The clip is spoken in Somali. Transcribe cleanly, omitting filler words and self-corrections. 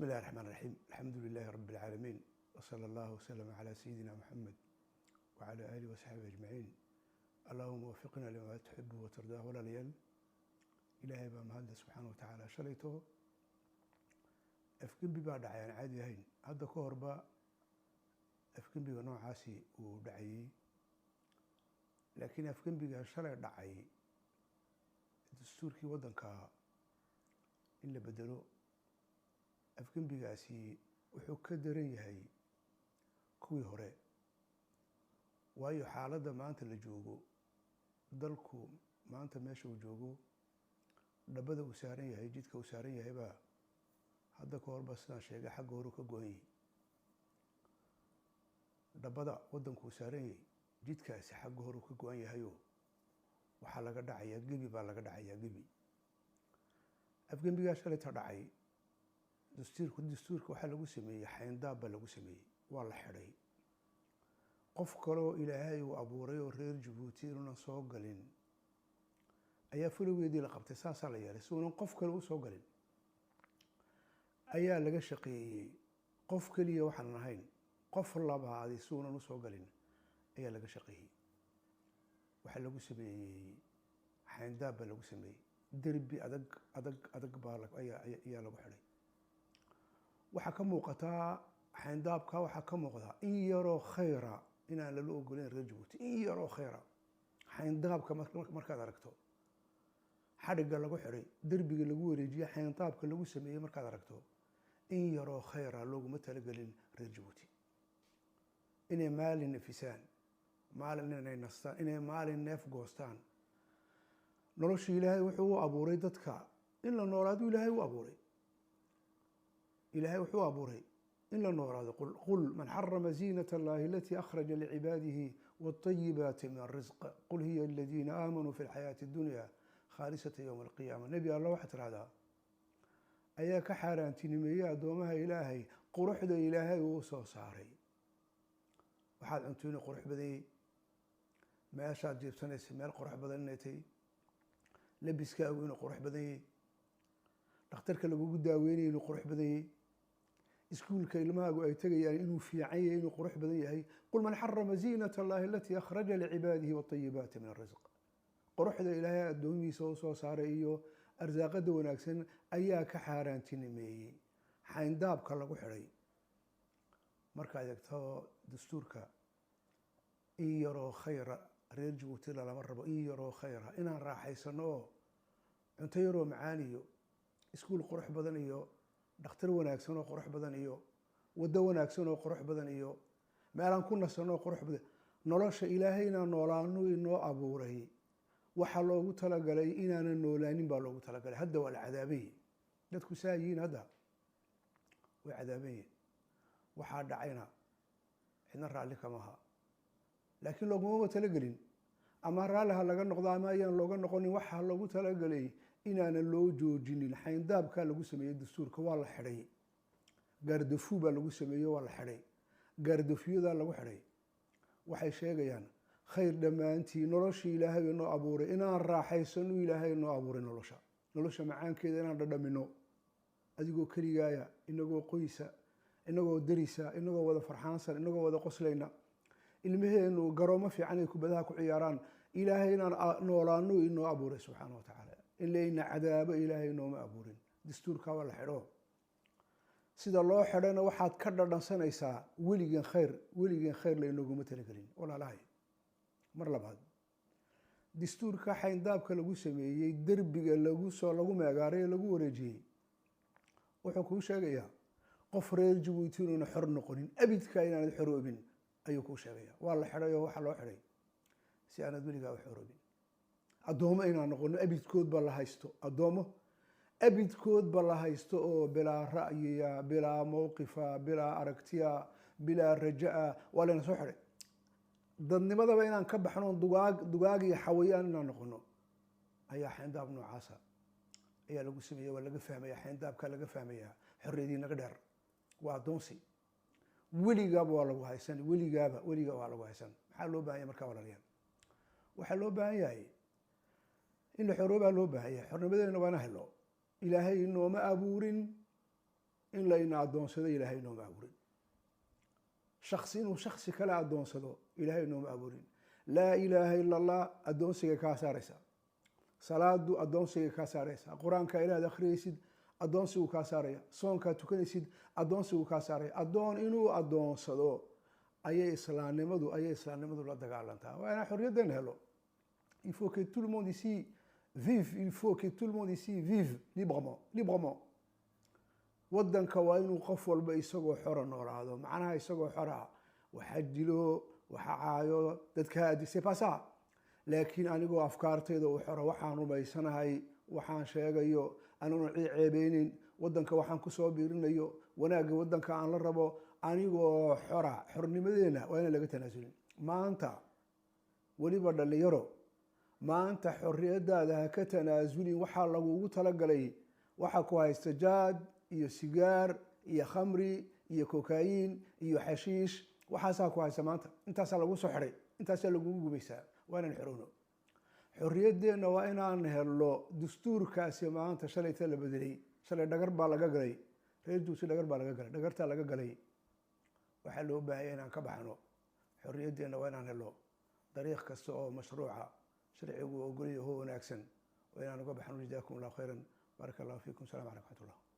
بسم الله الرحمن الرحيم، الحمد لله رب العالمين، وصلى الله وسلم على سيدنا محمد وعلى آله وصحبه أجمعين. اللهم وفقنا لما تحب وترضاه. Walaalayaal, Ilaahay baa mahadle subxaana wa tacaala. Shalayto afgembi baa dhacay aan caadi ahayn. Hadda ka horba afgembiga noocaasi uu dhacayey, laakiin afgembiga shalay dhacay, dastuurkii waddanka in la bedelo, afgembigaasi wuxuu ka daran yahay kuwii hore, waayo xaaladda maanta la joogo, dalku maanta meesha uu joogo, dhabada uu saaran yahay, jidka uu saaran yahaybaa hadda ka horba sidaan sheegay xagga hore ka go-an yahay. Dhabada waddanku uu saaran yahay, jidkaasi xagga hore ka go-an yahayo waxaa laga dhacayaa gebi baa laga dhacayaa gebi. Afgembigaa shalayta dhacay, dastuurka waxaa lagu sameeyey xayndaab baa lagu sameeyey, waa la xidhay. Qof kaloo Ilaahay uu abuuray oo reer Jabuuti inuunan soo galin ayaa fulogeedii la qabtay. Saasaa la yeelay si uunan qof kale usoo galin ayaa laga shaqeeyey. Qof keliya waxaanan ahayn, qof labaadi si uunan usoo galin ayaa laga shaqeeyey. Waxaa lagu sameeyey xayndaab baa lagu sameeyey, derbi adag adag adag baa ayaa lagu xidhay. Waxaa ka muuqataa xayndaabka, waxaa ka muuqdaa in yaroo khayra inaan lala ogoleyn reer Jabuuti, in yaroo khayra. Xayndaabka markaad aragto, xadhigga lagu xidhay, derbiga lagu wareejiyey, xayndaabka lagu sameeyey markaad aragto, in yaroo khayra looguma talagelin reer Jabuuti inay maalin nafisaan, maalin inay nastaan, inay maalin neef goostaan. Nolosha Ilaahay wuxuu u abuuray dadka in la noolaado. Ilaahay u abuuray, Ilaahay wuxuu abuuray in la noolaado. قل من حرم زينة الله التي أخرج لعباده والطيبات من الرزق قل هي للذين آمنوا في الحياة الدنيا خالصة يوم القيامة. Nebi Alla, waxaa tirahdaa: ayaa ka xaaraantinimeeyey addoomaha Ilaahay quruxda Ilaahay uu soo saaray? Waxaad cunto inuu qurux badanyey, meeshaad jiibsanaysa meel qurux badan inay tahay, labiskaagu inuu qurux badan yahay, dhakhtarka lagugu daaweynayo inuu qurux badan yahay, iskuulka ilmahaagu ay tegayaan inuu fiican yahay, inuu qurux badan yahay. قل من حرم زينة الله التي أخرج لعباده والطيبات من الرزق. Quruxda Ilaahay addoomihiisa u soo saaray iyo arsaaqada wanaagsan ayaa ka xaaraantinimeeyey? Xayndaabka lagu xidhay markaad eegto dastuurka, in yaroo khayra reer Jabuuti lalama rabo, in yaroo khayra inaan raaxaysano oo cunto yaroo macaan iyo iskuul qurux badan iyo dhakhtar wanaagsan oo qurux badan iyo waddo wanaagsan oo qurux badan iyo meelaan ku nasanno oo qurux badan. Nolosha Ilaahay inaan noolaano inoo abuuray, waxaa loogu talagalay inaanan noolaanin baa loogu talagalay. Hadda waa la cadaabayey dadku, saa yihiin hadda way cadaabayiin. Waxaa dhacayna cidna raalli kamaha, laakiin loogumama talagelin. Ama raalli ha laga noqdo ama ayaan looga noqonin, waxaa loogu talagelay inaanan loo joojinin. Xayndaabkaa lagu sameeyey dastuurka, waa la xidhay. Garde-fou baa lagu sameeyey, waa la xidhay. Garde-fou-yadaa lagu xidhay waxay sheegayaan khayr dhammaantii. Noloshii Ilaahay inoo abuuray inaan raaxaysano, Ilaahay inoo abuuray nolosha macaankeeda inaan dhadhamino, adigoo keligaaya, inagoo qoysa, inagoo darisa, inagoo wada farxaansan, inagoo wada qoslayna, ilmaheenu garoomo fiican ay kubadaha ku ciyaaraan. Ilaahay inaan noolaano inoo abuuray subxaana wa tacaala. In layna cadaabo Ilaahay inooma abuurin. Dastuurkaa waa la xidho. Sida loo xidhana waxaad ka dhadhansanaysaa weligeen khayr, weligeen khayr lainooguma talagelin. Walaalahay, mar labaad, dastuurka xayndaabka lagu sameeyey, derbiga lagu soo lagu meegaaray ee lagu wareejiyey, wuxuu kuu sheegayaa qof reer Jabuuti inuuna xor noqonin abidka, inaanad xoroobin ayuu kuu sheegaya. Waa la xidhay oo waxaa loo xidhay si aanad weligaa u xoroobin, addoommo inaan noqono abidkoodba la haysto, addoommo abidkoodba la haysto oo bilaa ra'yiya, bilaa mowqifa, bilaa aragtiya, bilaa rajaa. Waa layna soo xidhay dadnimadaba inaan ka baxno, dugaag dugaag iyo xawayaan inaan noqono ayaa xayndaab noocaasa ayaa lagu sameeya. Waa laga fahmaya xayndaabkaa, laga fahmayaa xorriyadii naga dheer. Waa addoonsi, weligaaba waa lagu haysan, weligaaba, weligaa waa lagu haysan. Maxaa loo baahan yahay markaa, walaalayaal? Waxaa loo baahan yahay in la xoroobaa loo baahan yahay. Xornimadeena waana helo. Ilaahay inooma abuurin. In layna addoonsado Ilaahay nooma abuurin. Shaksi inuu shaksi kale addoonsado Ilaahay nooma abuurin. Laa ilaaha ila Allah addoonsigay kaa saaraysaa, salaadu addoonsigay kaa saaraysaa, Qur-aanka ilaahad akhriyaysid addoonsiguu kaa saaraya, soonkaa tukanaysid addoonsiguu kaa saaraya. Addoon inuu addoonsado ayay islaamnimadu la dagaalantaa. Waa inaan xorriyaddan helo. Il faut que tout le monde ici vive, il faut que tout le monde ici vive librement, librement. Waddanka waa inuu qof walba isagoo xora noolaado. Macnaha isagoo xora waxa dilo, waxa caayo dadka adi, c'est pas ça, laakiin anigoo afkaartayda u xora, waxaan rumaysanahay, waxaan sheegayo, aniguna cid ceebeynin, waddanka waxaan kusoo biirinayo, wanaagga waddanka aan la rabo, anigoo xora. Xornimadeena waa inaan laga tanaasulin maanta. Weliba dhalinyaro, maanta xorriyadaada ha ka tanaasulin. Waxaa lagugu talagalay waxaa ku haysta jaad iyo sigaar iyo khamri iyo cocaine iyo xashiish. Waxaasaa ku haysta maanta, intaasaa lagu soo xidhay, intaasaa lagugu gumaysaa. Waa inaan xorowno, xorriyaddeenna waa inaan helno. Dastuurkaasi maanta shalayta la bedelay, shalay dhagar baa laga galay reer Duusi, dhagar baa laga galay, dhagartaa laga galay. Waxaa loo baahanya inaan ka baxno. Xorriyaddeenna waa inaan helo. Dariiq kasta oo mashruuca sharcigu ogolyaho wanaagsan waa inaan uga baxno. Jazaakum Allahu khayran, baaraka Allahu fiikum. Salam calaykum raxmatullah.